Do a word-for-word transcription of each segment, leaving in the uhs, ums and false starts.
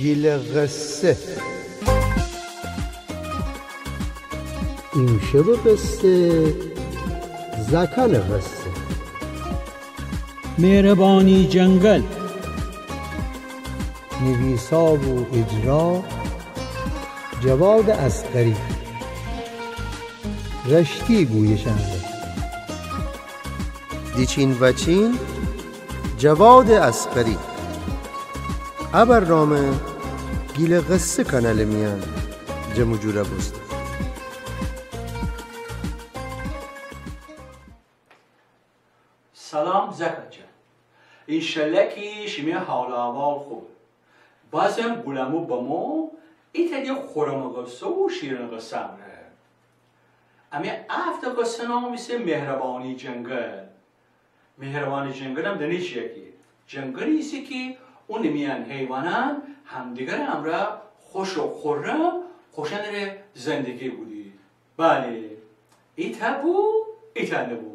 گیله قصه. ایمشبٚ قصه، زأکأنٚ قصه. مهربانی جنگل. نیویسا و اجرا، جواد اصغری. رشتی گویشنده. دیچین وأچین، جواد اصغری. ا برنامه گیله قصه کانالٚ میأن جمع و جور بوسته. سلام زأکأن جان. انشاالله کی شیمی حال و احوال خوبه. بازم گولمو بمو ایتأ دی خورم قصه و شیرین قصه امرأ. امی هفته قصه نام ایسه مهربانی جنگل. مهربانی جنگل هم دأنی چیه کی؟ جنگلی ایسه کی اونٚ میأن حیوانأن همدیگرٚ امرأ خوش و خورم خوشأنٚره زندگی کودی. بله، ایتأ بو، ایتأ نبو.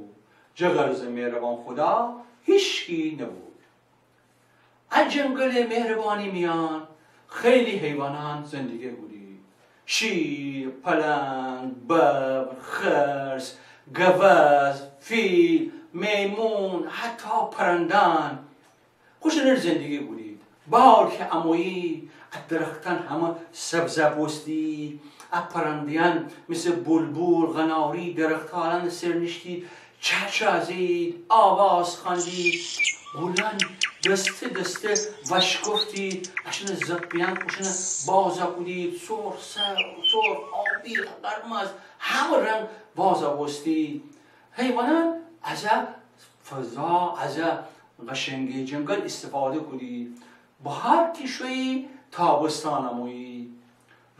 جه غرضٚ مهربان خودا هیچکی نبو. ا جنگلٚ مهربانی میأن خیلی حیوانأن زندگی کودی. شیر، پلنگ، ببر، خرس، گوز، فیل، میمون، حتی پرنده‌أن خوشأنٚره زندگی کودید. بهار کی امویی، ا درختأن همه سبزه بوستی، ا پرنده‌أن مثل بلبل، قناری، درختأنٚ سر نیشتید، چهچه زه‌یید، آواز خوأندید، گولأن دسته دسته وأشکفتید، اشأنٚ زپیأن خوشأنٚ بازا کودید، سرخ سبز، سرخ آبی، قرمز، همه رنگ بازا بوستی. حیوانأن از ا فضا، از ا قشنگی جنگل استفاده کودی. بهار کی شویی، تابستان امویی.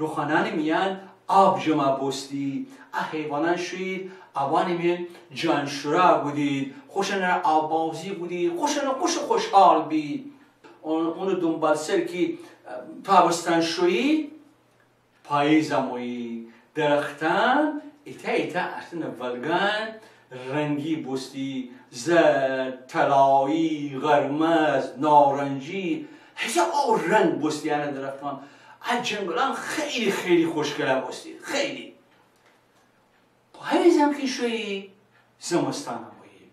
روخانأنٚ میأن آب جمع بوستی. ا حیوانأن شویید، آبأنٚ میأن جانشورا کودید. خوشأنٚره آب‌بازی کودید. خوشأنٚره خوش و خوشحال بید. اون، اونٚ دونبالسر کی، اه، تابستان شویی، پاییز امویی، درختأن ایتأ ایتأ اشأنٚ ولگأن رنگی بوستی، زرد، طلایی، قرمز، نارنجی، هیزه او رنگ بوستی انٚ درختأن. ا جنگلأن خیلی، خیلی خوشگله بوستی، خیلی. پاییزم کی شویی، زمستان امویی.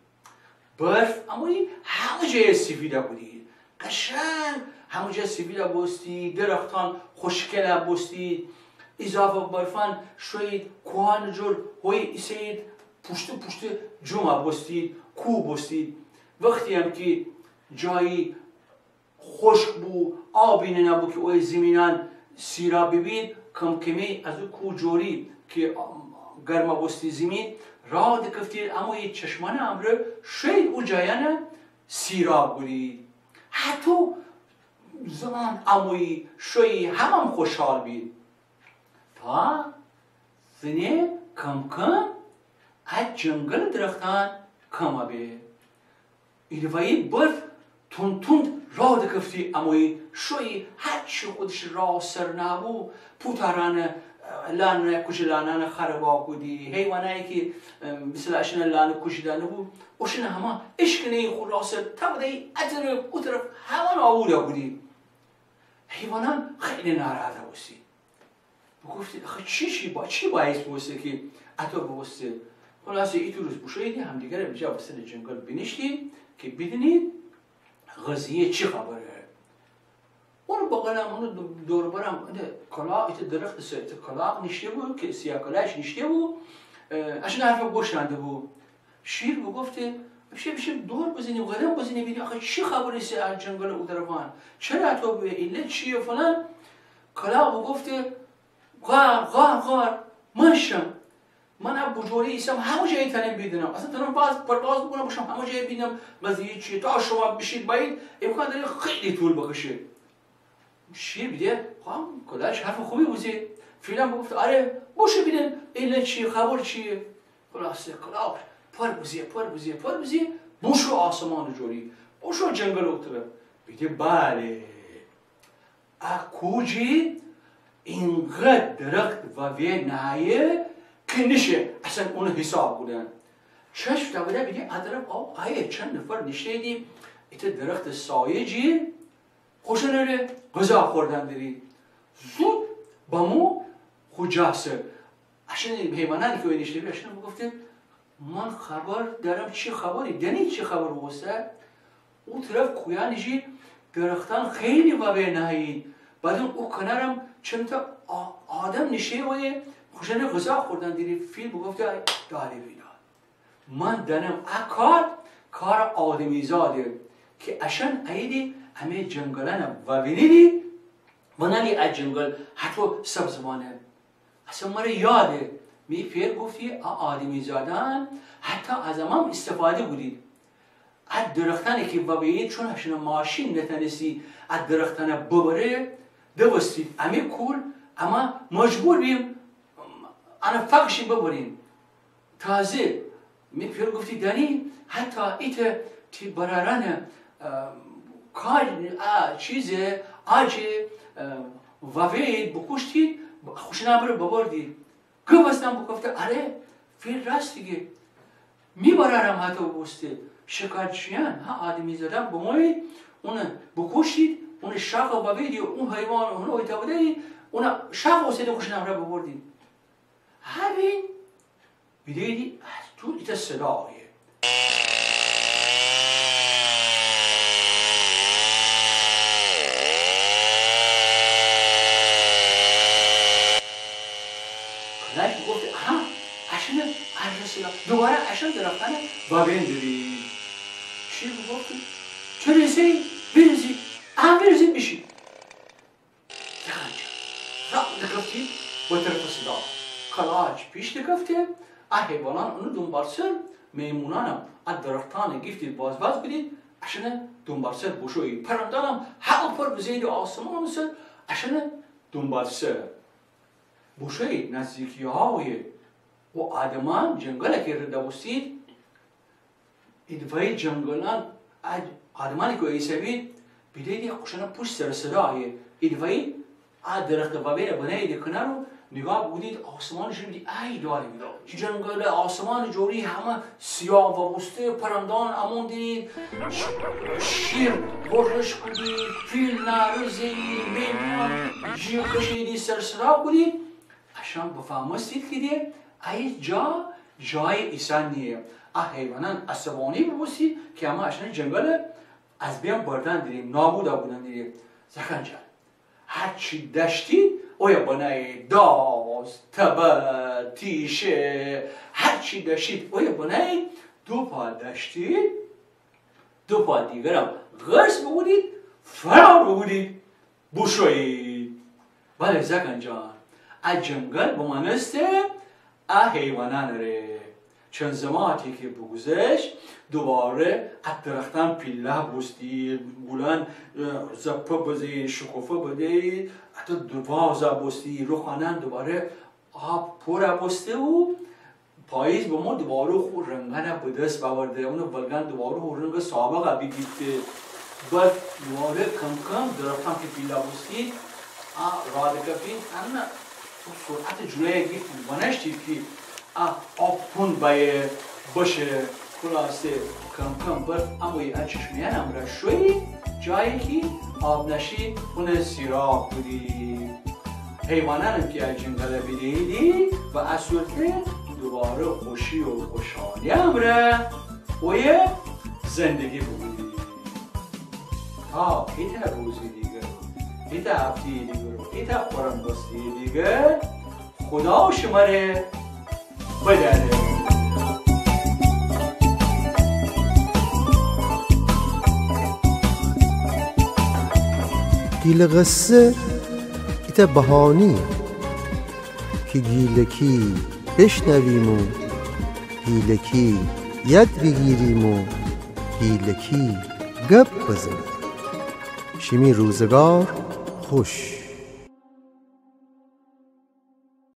برف امویی، همه جای سفیدا کودی. قشنگ همه جا سفیدا بوستی، درختأن خوشگلا بوستی. اضافه برفأن شویید، کوهأنٚ جور هویی ایسه‌یید، پوشته پوشته جمع بوستی، کوه بوستی. وختی هم کی جایی خشک بو، آبی ننه‌بو کی اویه زیمینأن سیراب بیبید، کم‌کمی از او کوه جوری کی گرما بوستی زیمین، راه دکفتید، امویی چشمأنٚ امرأ شویید او جایأنه سیراب بودید. هطو زمان امویی شویی، همم خوشحال بید. تا زنه کم‌کم ا جنگلٚ درختأن کم به. ایدفعه‌یی برف تند تند راه دکفتی، امویی شویی، هرچی خودشٚ راه سر نه‌بو، پوتأرأنٚ، اه، لانه، کوچه لانأنه خرابا کودی، حیوانأنی کی، اه، مثلا اشأنٚ لانه کوچه دأنه‌بو، اوشأنٚ همه اشکنه‌یی خو راه سر، تا بده‌یی ا طرف، او طرف، همه نابودا کودی. حیوانأن خیلی ناراحت بوستی. بوگفتی، آخه چی، چی با-، چی باعث بوسته کی اطو بوسته؟ خلاصه ایتو روز بوشوییدی، همدیگره بیجا وسطٚ جنگل بینیشتی کی بیدینید قضیه چی خبره. اونٚ بغلم، اونٚ دو-، دور برم، ایتأ کلاغ، ایتأ درختٚ سر، ایتأ کلاغ نیشته‌بو، کی سیاه کلاغ نیشته‌بو، اه، اشأنٚ حرفه گوش دأنده‌بو. شیر بوگفته، بیشیم، بیشیم دور بزنیم، قدم بزنیم، بیدینیم آخه چی خبر ایسه ا جنگلٚ او طرفأن؟ چره اطو به؟ علت چیه فلان؟ کلاغ بوگفته، غار، غار، غار، من شم. من ا بوجوری ایسم، همه جایی تأنم بیدینم. اصلا تأنم باز پرواز بوکونم، بشم همه جایی بیدینم. قضیه چیه؟ تا شما بیشید بأیید، امکان دأره خیلی طول بکشه. شیر بیده، خو کلاغ حرفٚ خوبی بوزه. فیلم بوگفته، آره، بوشو بیدین، علت چیه، خبر چیه؟ خلاصه کلاغ پر بزه، پر بزه، پر بزه، بوشو آسمانٚ جوری، بوشو جنگلٚ او طرف. بیده بله، ا کوه جی اینقدر درخت وأوه نهه‌یه کی نشه اصلا اونه حساب کودن. چشم تأوده بیده ا طرف، او، آیه چند نفر نیشته‌ییدی ایتأ درختٚ سایه جی، خوشانٚ ره غذا خوردن دری. زود بمو خو جا سر. اشأنٚ حیوانأنی کی اویه نیشته بید، اشأنه بوگفته: من خبر دارم چی خبری، دأنی چی خبر بوسته؟ او طرف کویأنٚ جی درختأن خیلی وأوه نهه‌یید. بعدم او کنارم چند تا آ-، آدم نیشته بید، خوشأنٚ ره غذا خوردن دری. فیل بوگفته: داری بیدار. من دأنم ا کار، کار آدمیزاده کی اشأن اییدی امه جنگلأنه وأوینیدی، ونه‌ییدی ا جنگل هتو سبز بمأنه. اصلاً مره یاده، می پئر گفتی ا آدمیزادأن حتی از امام استفاده کودید. ا درختأنی کی وأوه‌یید، چون اشأنٚ ماشین نتأنستی ا درختأنه ببره، دوستید امه کول، اما مجبور بیم انه فکشیم ببریم. تازه می پئر گفتی دأنی، حتی ایتأ تی برأرأنٚ، اه، کار، ا چیزه، آجه، اه، وأوه‌یید، بوکوشتید، خوشأنٚ امرأ ببردید. گب بستن بوگفته: اره، فیل راست گه. می برأرم هتو بوسته. شکارچیأن، ها، آدمیزادأن بمویید، اونه بوکوشتید، اونٚ شاخه وأوه‌ییدی، اون حیوان، اونه اویتأ بده‌ییدی، اونه شاخه اوسه‌ییدی، خوشأنٚ امرأ ببردید. همین بیده‌ییدی از دور ایتأ صدا آیه. کلاش بوگفته: آها، اشأنه، اشأنه صدا. دوباره اشأن درختأنه وأوه‌ییدی. چی بوگفته؟ چره ایسه‌یی؟ بیریزید. آها، بیریزید بیشید. زأکأنجان راه دکفتید به طرفٚ صدا. کلاچ پیش دکفته، ا حیوانأن اونٚ دونبالسر، میمونأنم ا درختأنه گیفتید، بازباز کودید، اشأنٚ دونبالسر بوشویید. پرنده‌یأنم هه پر بزه‌ییدی آسمانٚ سر، اشأنٚ دونبالسر بوشویید. نزدیکی‌هایٚ او آدمأن، جنگله کی رده بوستید، ایدفعه‌یی جنگلأن، ا آدمأنی کی ایسه‌بید، بیده‌ییدی خوشأنٚ پوشت سر صدا آیه. ایدفعه‌یی ا درختٚ وأوه‌یی بنه‌ییدی کنار و نیگاه بوکودید آسمانٚ جور، بیدی ای داری بیدار. جنگلٚ آسمانٚ جوری همه سیاه وأبوسته، پرنده‌یأن امون دینید، ش-، شیر غرش کودید، فیل نعره زه‌یید، میمونأن جیغ کشیدی، سر صدا کودید. اشأن بفهمستید کی ده ای جا جایٚ ایسأن نییه. ا حیوانأن عصبانی بوبوستید کی اما اشأنٚ جنگله از بین بردن دری، نابودا کودن دری. زأکأنجان، هرچی دأشتید اویه بنه‌یید، داز، تبر، تیشه، هرچی دأشتید اویه بنه‌یید. دو پا دأشتید، دو پا دیگرم قرص بوکودید، فرار بوکودید. بوشویید. بله زأکأنجان، ا جنگل بمأنسته ا حیوانأنٚ ره. چند زماتی کی بوگوذشت، دوباره ا درختأن پیلا بوستید، گولأن، اه، زپه بزه‌یید، شکوفه بده‌یید، حتی دروازه بوستید، روخانأن دوباره آب پورَ بوسته و پاییز بمو دوباره خو رنگأنَ به دس بأورده، اونٚ ولگأن دوباره خو رنگٚ سابقَ بیگیفته. بعد دوباره کم‌کم درختأن کی پیلا بوستید، آ، راه دکفتید، انه سرعتٚ جلویَ گیفتید، ونأشتید کی آ آب تند بأیه بشه. خلاصه کم‌کم بعد امویی آ چشمه‌یأنٚ امرأ شویی جایی کی آب نأشی، اونَ سیراب کودی. حیوانأنم کی آ جنگلَ بیده‌ییدی، به آ صورتَ دوباره خوشی و خوشحالی امرأ اویه زندگی بوکودی. تا ایتأ روزی دیگر، ایتأ هفته‌یی دیگر، ایتأ خورم بسته‌یی دیگر، خودا شمره بدأره. گیلٚ قصه ایتأ بهانه‌یه کی گیلکی بشنویم و گیلکی یاد بیگیریم و گیلکی گپ بزنیم. شیمی روزگار خوش.